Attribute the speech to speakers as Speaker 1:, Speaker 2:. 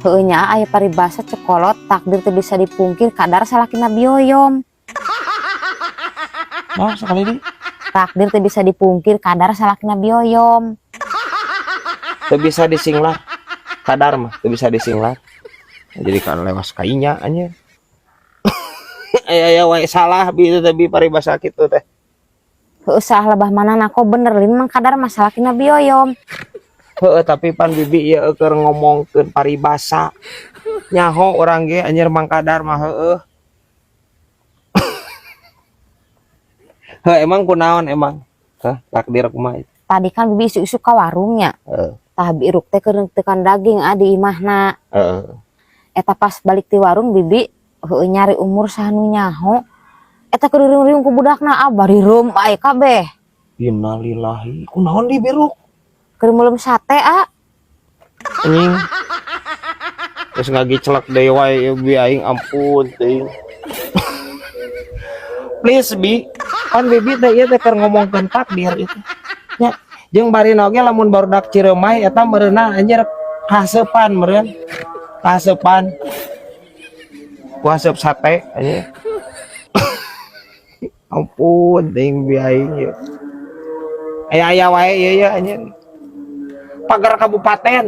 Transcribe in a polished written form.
Speaker 1: Heueuh nya, aya paribasa cek kolot, takdir teu bisa dipungkir, kadar salakina bioyom.
Speaker 2: Mau sekali deui.
Speaker 1: Takdir teu bisa dipungkir, kadar salakina bioyom.
Speaker 2: Teu bisa disinglar. Kadar mah teu bisa disinglar. Jadi kan lewas kainya anjir. Aya aya wae salah bi itu teh, bi, paribasa kitu teh.
Speaker 1: Heueuh, salah lebah mana nako bener lin Mang Kadar mah salakina bioyom.
Speaker 2: Heeh, tapi pan bibi ieu keur ngomongkeun paribasa. Nyaho urang ge anjir Mang Kadar mah heueuh. Heuh, emang kunaon emang? Hah, takdir kumaha?
Speaker 1: Tadi kan bibi isuk-isuk ka warungnya.
Speaker 2: Heeh.
Speaker 1: Tah, biiruk teh keur tekan daging ah di imahna.
Speaker 2: Heeh.
Speaker 1: Eta pas balik ti warung bibi heueuh nyari umur saha nu nyaho. Eta keur riung-riung ku budakna ah, bari reum aya kabeh.
Speaker 2: Innalillahi. Kunaon di biruk?
Speaker 1: Keur meuleum sate ah.
Speaker 2: Anjing. Terus ngagicelek deui wae ieu bi aing, ampun teuing. Please, bi. Pan bibi teh ieu teh keur ngomongkeun takdir itu. Nya, jeung barina oge lamun barudak Ciremai eta meureunna anjir kaseupan meureun. Kaseupan. Ku aseup sate anjir. Ampun teuing bi aing ieu. Aya-aya wae ieu ya anjir. Pagar kabupaten.